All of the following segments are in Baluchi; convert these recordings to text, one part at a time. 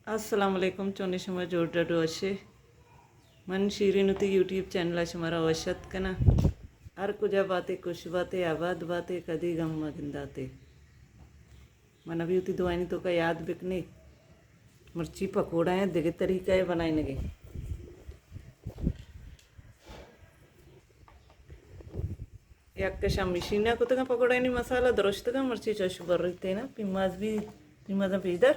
السلام علیکم، چونیں شما؟ جوڑ ڈڈ وشے؟ من شیرین وتی یوٹیوب چینل ءَ شمارا وش اتک کناں۔ ہر کجا باتے، خوش باتے، آباد باتے، کدی غم مہ گنداتے۔ من ابھی وتی دعائنی توکا یاد بکنے۔ مرچی پکوڑا ہیں دگہ طریقہ ءَ بنائینگے۔ یک کشاں مشین ءَ کتگاں پکوڑانی مسالہ درشتگاں، مرچی چش بریتینا۔ پیماز بھی، پیمازاں پیدر،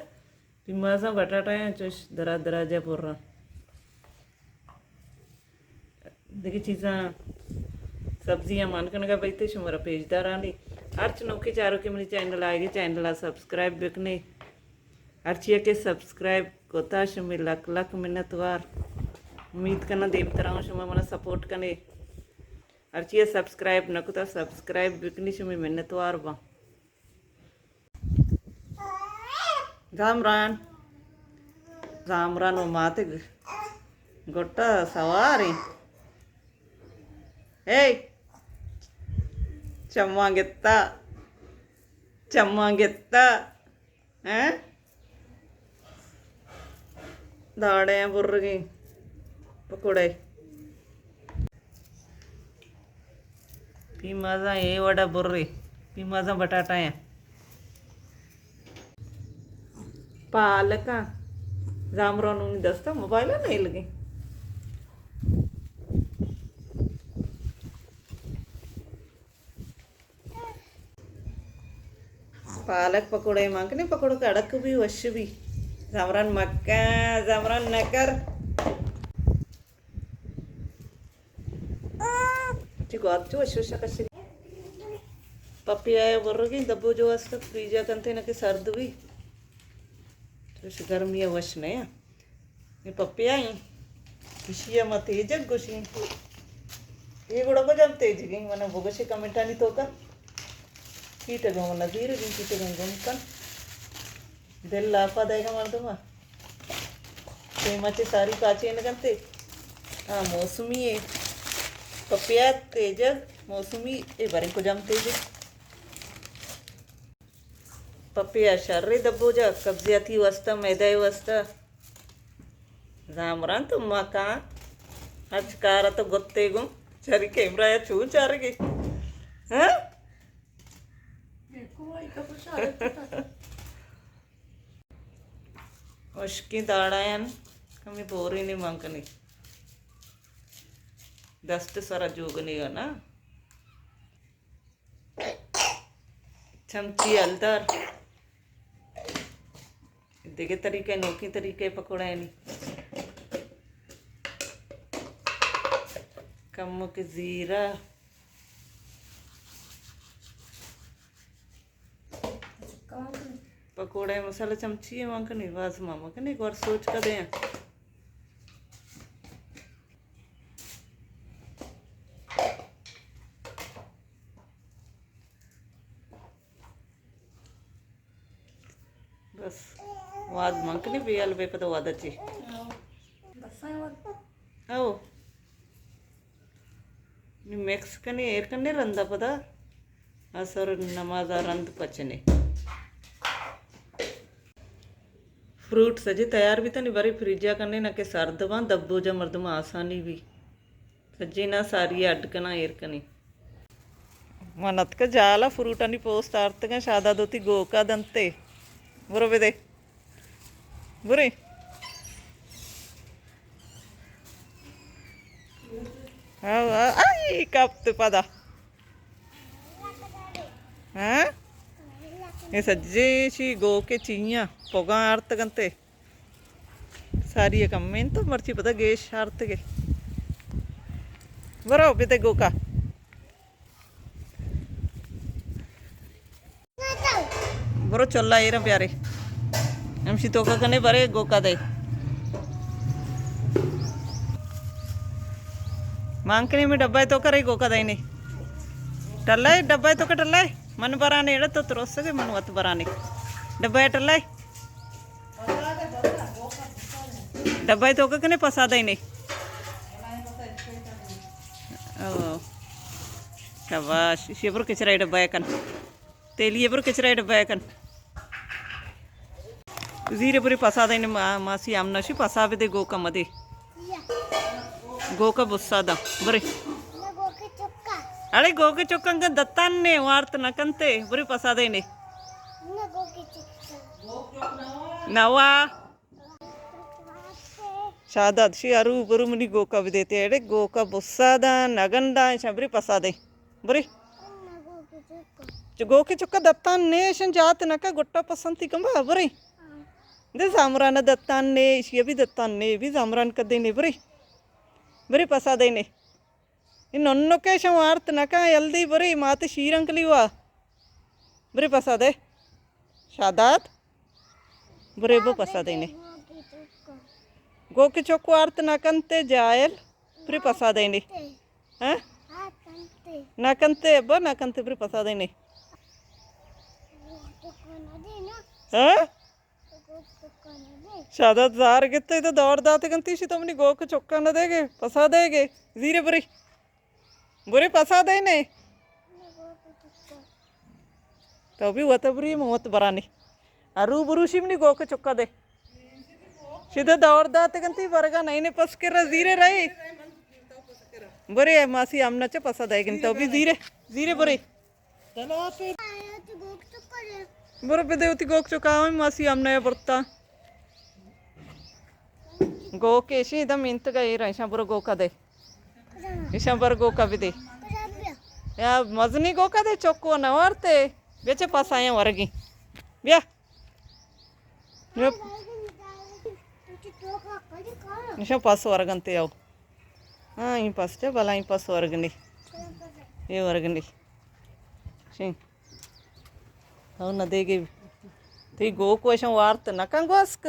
پیمازاں بٹاٹایاں چش درا دراجا برا۔ دگہ چیزاں سبزیاں مان کنگا بیتے شمارا پیش دارانی۔ ہرچ نوکے چاروکے منی چینل آئیگے، چینل ءَ سبسکرائب بکنے۔ ہرچی کہ سبسکرائب کتا شمے لک لک منتوار۔ امید کناں دیمترا ہوں شما منا سپورٹ کنے۔ ہرچی ءَ سبسکرائب نہ کتا، سبسکرائب بکنی، شمے منتوار باں۔ زامران، زامران و ماتے گ-، گٹا سواریں۔ اے، چماں گتا، چماں گتا۔ ہیں؟ داڑے ہیں برگیں پکوڑے۔ پیمازاں اے وڑا برے۔ پیمازاں بٹاٹا ہیں۔ پالکاں۔ زامرانونی دستا موبائل نہیں لگے۔ پالک پکوڑے مان کنے، پکوڑا کڑک بھی وش بھی۔ زامران مکہ، زامران نکر۔ چی گوات چو وش وش کشی۔ پپی آیا برگی دبو جو است فریجا کنتے نہ کہ سرد بھی۔ چوش گرمی وش نہ۔ اے پپیا ایں۔ ایشی ءَ ما تیجگ گوشیں۔ اے گڑا کجام تیجگیں؟ من بگوشے کمنٹانی توکا۔ کیٹگاں من نزیرگیں، کیٹگاں گم کن۔ دل لاپا دئیگا مردم ءَ۔ پیما چہ ساری پاچین کنتے۔ آ موسمی اے۔ پپیا تیجگ موسمی اے، بریں کجام تیجگ؟ پپیا شریں دبوجا، قبضیاتی واسطہ، معدہ واسطہ۔ زامران تو مکان، ہرچ کارا تو گتے گوں، چری کیمرہ یا چون چارگی؟ ہاں؟ ہشکیں داڑایاں کمی بورینی مان کنی۔ دست سرا جوگنی نا۔ چمچی ہلدار۔ دگہ طریقہ، نوکیں طریقہ پکوڑایانی۔ کمک زیرہ۔ پکوڑے مسالہ چمچی مان کنی، باز ما مان کنی، گور سوچ کا دیں۔ بس، واد مان کنی، بیال بے پدا واد چی۔ او۔ نی مکس کنی، ایر کنی رندا پدا۔ عصر نمازا رند پچنی۔ فروٹ سجے تیار بیتنی، برے فریجا کنی، نہ کہ سرد باں، دبوجا مردم آسانی بی۔ سجیناں ساری اڈ کناں، ایر کنی۔ من اتکہ جالا فروٹانی پوست آرتگاں، شادا دوتی گوکا دنتے۔ برو بدے۔ برے۔ ہاں، ہاں، آئی کپت پدا۔ ہاں؟ اے سجے شی گوکے چیاں پگاں آرتگنتے۔ ساری ءَ کمیں تو مرچی پدا گیش آرتگے۔ برو بدے گوکا۔ برو چلا ایرا پیارے۔ ہمشی توکا کنے برے گوکا دے۔ مان کنے میں ڈبہ توکا رہی گوکا دے نے۔ ٹلائے ڈبہ توکا ٹلائے۔ من برانے ایڑا تو تروسگے من وت برانے۔ ڈبہ ٹلائے۔ ڈبہ توکا کنے پسا دئینے۔ او۔ شاباش۔ ایشی برو کچرا ڈبہ کن۔ تیلی برو کچرا ڈبہ کن۔ زیرے برے پسا دئے نے، ما-، ماسی آمنا شی پسا بدے، گوکا مدے۔ گوکا بسا دا، برے۔ اڑے گوکے چکا انگا دتان نے وارت نہ کنتے، برے پسا دئے نے۔ نوا۔ شاداد شی ارو برو منی گوکا بدیتے، اڑے گوکا بسا دا، نگندا، شاں برے پسا دئے۔ برے۔ چہ گوکے چکا دتان نے، اشن جات نکا، گٹا پسنتی کمبا، برے۔ دے زامران دتان نے، اشی بھی دتان نے، بھی زامران کدے نے، برے۔ برے پسا دئے نے۔ اے ننکے اشن وارت نکا، یلدی برے، مات شیرن کلی وا۔ برے پسا دئے۔ شاداد۔ برے بو پسا دئے نے۔ گوکے چک وارت نکنتے جاہل۔ برے پسا دئے نے۔ ہاں؟ نہ کنتے ابا، نہ کنتے، برے پسا دئے نے۔ ہاں؟ شاداد زار گتے تو دور داتے کنتی شی، تو منی گوک چکا نہ دے گے، پسا دے گے۔ زیرے برے۔ برے پسا دئے نے۔ تو بھی وت بری، من وت برانی۔ ارو بروشی منی گوک چکا دے۔ شدہ دور داتے کنتی برگا نہیں نے پس کر زیرے رہی۔ برے ماسی آمنا چہ پسا دئے گن تو بھی زیرے، زیرے برے۔ برو بدے وتی گوک چکا، ماسی آمنا یا برتا۔ گوک ایشی دم انتگا ایر، ایشاں برو گوکا دے۔ ایشاں بر گوکا بدے۔ یا مزنی گوکا دے، چکو نہ وارتے۔ بیا چہ پاس آیاں ورگی۔ بیا۔ بیا۔ ایشاں پاس ورگنتے آؤ۔ ہاں، این پاس چہ بلا این پاس ورگنی۔ اے ورگنی۔ شین۔ تو نہ دیگے۔ تئی گوک وشاں وارت نہ کن گوسک۔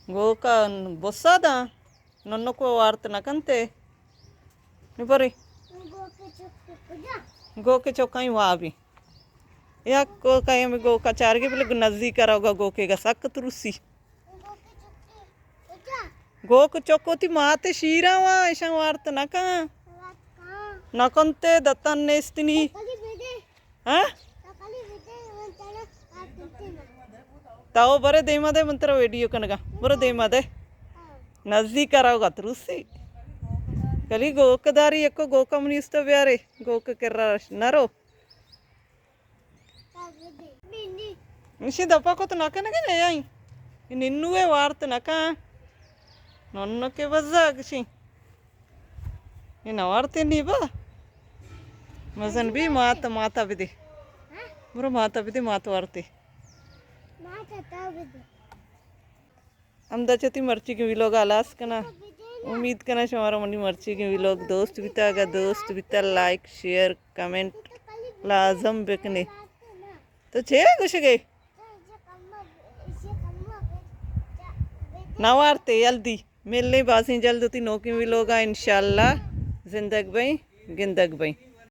گوکا بسا داں۔ ننکو وارت نہ کنتے۔ نی برے۔ گوکے چکائیں وابی۔ یک گوکا ہمے گوکا چارگی بلے نزدیک روگا گوکے گا سک تروسی۔ گوک چک وتی مات شیراں وا، ایشاں وارت نہ کن۔ نہ کنتے دتان نیستنی۔ ہاں؟ تو برے دیما دے، من ترا ویڈیو کنگا۔ برو دیما دے۔ نزدیک روگا تروسی۔ کلی گوک داری، یکو گوکا منی است بیارے۔ گوک کرا نہ رو۔ اشی دپا کت نہ کنگے نہ یائی۔ ننوے وارت نہ کن۔ ننکے بزا گشی۔ اے نہ وارتے نی با۔ مزن بی مات، ماتا بدے۔ برو ماتا بدے، مات وارتے۔ ہمدا چہ تئی مرچیگیں ویلوگ ءَ ہلاس کناں۔ امید کناں شمارا منی مرچیگیں ویلوگ دوست بیتا۔ اگاں دوست بیتا، لائک، شیئر، کمنٹ لازم بکنے۔ تو چے گوشگے؟ نہ وارتے، یل دی۔ ملیں بازیں جلد وتی نوکیں ویلوگ ءَ انشاءاللہ۔ زندگ بئیں، گندگ بئیں۔